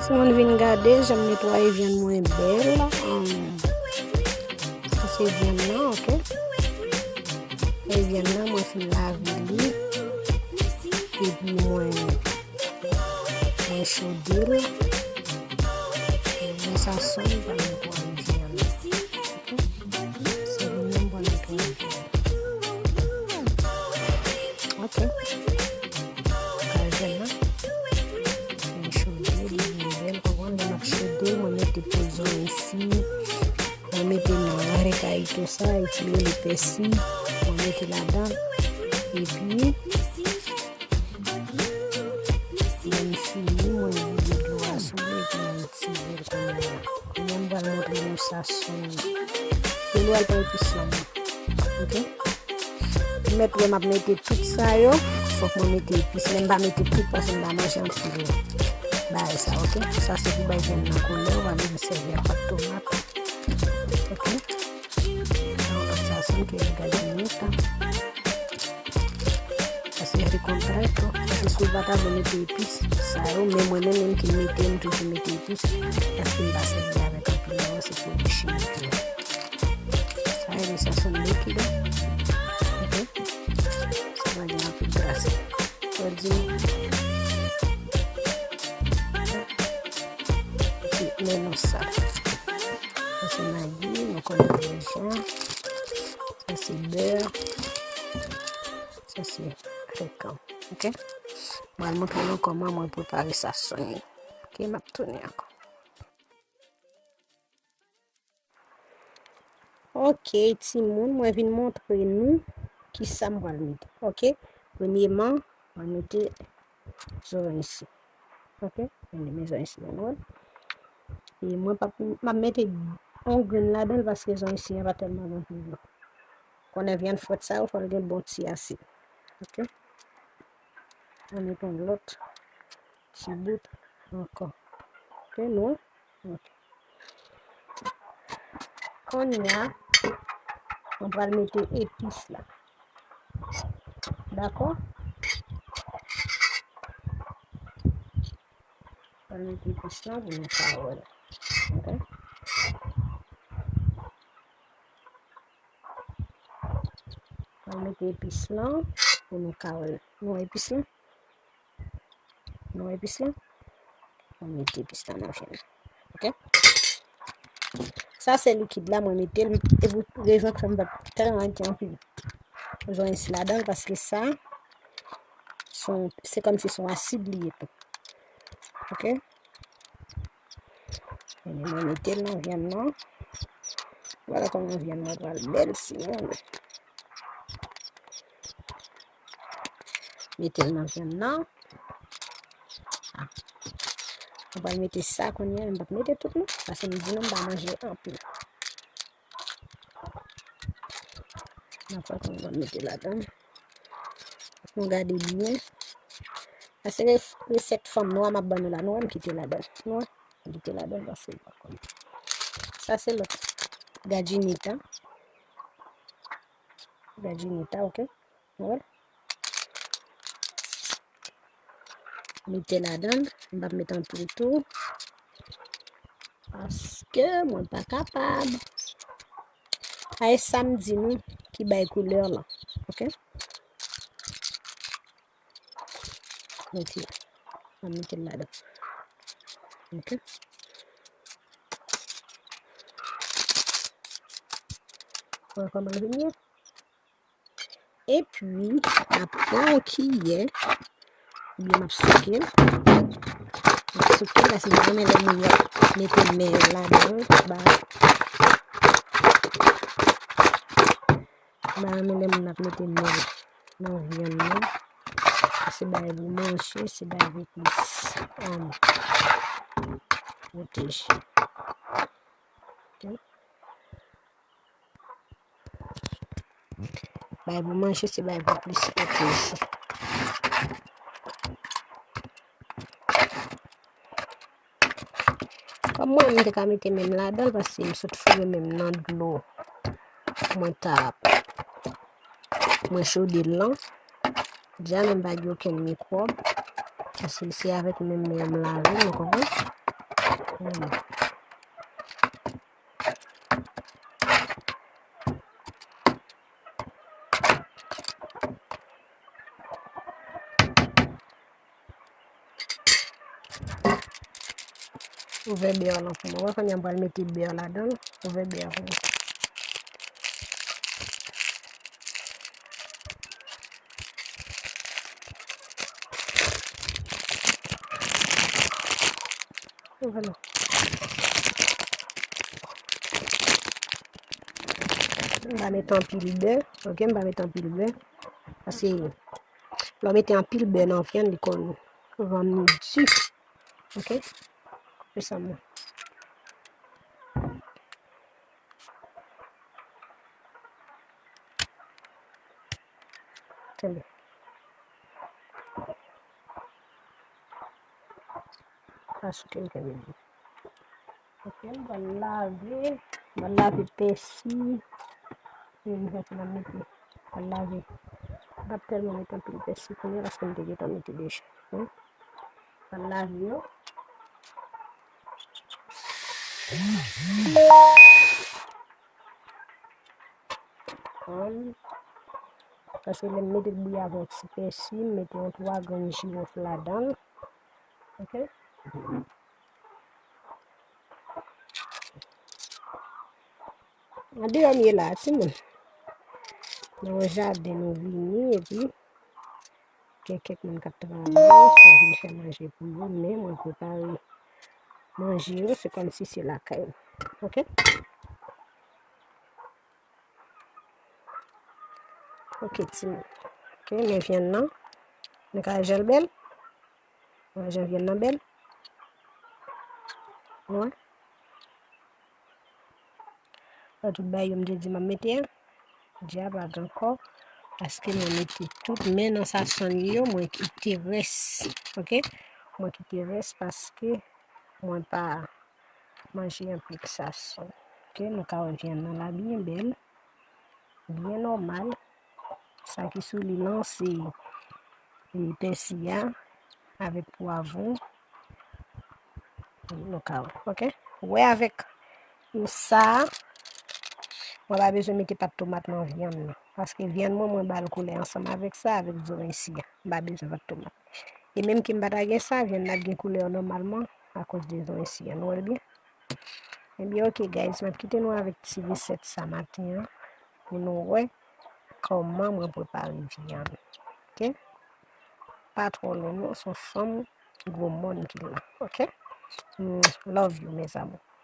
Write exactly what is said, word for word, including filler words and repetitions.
Timoun, vin gade jan m netwaye vyann mwen bèl. Um, sa se vyann nan, oke? E vyann nan, mwen fin lave li. Epi mwen, mwen chode l. Mwen sa sonn pa netwaye vyann nan. Oke? Se li menm mwen netwaye vyann. Oke. Kay vyann nan. Mwen chode li, li bèl, konprann, lè m ap chode, mwen mete po zonyon isi. Mwen mete nan rekayi tou sa, e ti rele pèsi. Mwen mete ladan. Epi, lè m fini, mwen vide dlo a sou li, epi mwen retire l kounye a. Kounye a, m pral montre nou sa sonn. Kounye a, l pral pi sonn. Oke? Ou mèt wè m ap mete tout sa yo. Fòk mwen mete epis, men m pa mete tout paske m pa manje anpil bagay sa, oke? Sa se pou bay vyann nan koulè, ou pa bezwen sèvi ak pat tomat. Oke? Nan lòt sa, se m te gade nèt. Paske se kontrè tou. Paske si w pa ta vle mete epis sa yo, men mwen menm, menm ki mete, m toujou mete epis. Paske m pa sèvi avèk anpil non, se pwodui chimik yo. Sa rele sa sonn likid. Oke? Sa pa gen anpil gras. Sa di ti melanj sa. Sa se magi, nou konnen deja. Sa se bè. Sa se frekan. Oke? Mwen al montre nou kòman mwen prepare sa sonn. Oke, m ap tounen ankò. Oke, timoun, mwen vin montre nou kisa m pral mete. Oke? Premyeman, mwen mete zonyon isi. Oke? Mwen mete zonyon isi, nou wè. E mwen p ap, m ap mete yon grenn ladan l paske zonyon isi an pa tèlman gen anpil non. Konnen vyann frèt sa yo, fò l gen bon ti asid. Oke? Mwen mete yon lòt ti bout ankò. Oke, nou wè? Oke. Kounye a, mwen pral mete epis la. Dakò? Pral mete epis la pou nou ka wè l. Oke? Pral mete epis lan pou nou ka wè l. Nou wè epis lan? Nou wè epis lan? Mwen mete epis lan nan vyann. Oke? Sa se likid la, mwen mete l. E pou rezon k fè m pa tèlman mete anpil zonyon isi ladan l, paske sa, se yon, se kòmsi se yon asid li ye tou. Oke? Ebyen, mwen mete l nan vyann nan. Vwala kòman vyann nan pral bèl, timoun. Mete l nan vyann nan. Ah. Mwen pral mete sa kounye a, men m p ap mete tout non, paske m di nou m pa manje anpil. Dakò, mwen pral mete ladan. Nou gade byen. Sa se re-, resèt fanm nou a m ap ban nou la. Nou wè m kite ladan. Nou wè? M kite ladan paske m pa konn. Sa se lòt. Gadjinita. Gadjinita, oke. Nou wè? Mete ladan. M p ap mete anpil tou. Paske mwen pa kapab. A, e sa m di nou ki bay koulè lan. Oke? Mete. Mwen mete l ladan. Oke? Wè kòman l vin ye? Epi, m ap pran yon kiyè, oubyen m ap souke l. M ap souke l, paske m renmen lè moun yo mete men yo ladan l, ba, m pa renmen lè moun ap mete men nan vyann nan. Se bagay pou manje, se bagay pou plis, um, pwoteje. Ok? Bay pou manje, se bay pou plis pwoteje. Kòm mwen, m te ka mete men m ladan l, paske m sot foure men m nan dlo. Mwen t ap, mwen chode l lan. Dja menm pa gen okenn mikwòb. Paske se avèk men m, men m lave, nou konprann? Hmm. Ouvè bè a lan pou mwen. Wè kounye a m pral mete bè a ladan l. Ouvè bè a pou mwen. Ouvè l. M pa mete anpil bè, ok? M pa mete anpil bè. Paske lè w mete anpil bè nan vyann, li konn rann li di. Ok? Se sa mwen. Tande. Paske m kenbe li. Ok, m pral lave, m pral lave pèsi. E m fè pou m mete, m pral lave. M pa t tèlman mete anpil pèsi kounye a paske m te gentan mete deja. Hmm? M pral lave yo. Paske lè m mete l bouyi avè yon ti pèsi, m mete yon twa grenn jiwòf ladan l. Ok? Andeyò m ye la, timoun. Nan yon jaden nou vini, epi gen kèk moun k ap travay, mwen vin fè manje pou yo, men mwen prepare manje yo, se kòmsi se lakay mwen. Ok? Ok, timoun. Ok, men vyann nan. Nou ka wè jan l bèl? Wè jan vyann nan bèl? Wè. Wè tout bagay yo m te di m ap mete a. Djab ak ankò. Paske mwen mete tout men nan sasonn yo, mwen kite rès. Ok? Mwen kite rès paske mwen pa manje anpil sasonn. Ok, nou ka wè vyann nan la byen bèl, byen nòmal. Sa ki sou li lan se, e, pèsi a avèk pwavwon. Nou ka wè, ok? Wè avèk sa, mwen pa bezwen mete pat tomat nan vyann nan. Paske vyann mwen, mwen ba l koulè ansanm avèk sa, avèk zoranj si a. M pa bezwen pat tomat. E menm ke m pa ta gen sa, vyann nan ap gen koulè nòmalman akoz de zoranj si a. Nou wè l byen? Ebyen, ok, guys, m ap kite nou avèk ti resèt sa maten an pou nou wè kòman mwen prepare vyann. Ok? Pa twò lwen non, se yon fanm gwo mòn ki la. Ok? Mm, love you, mes amours.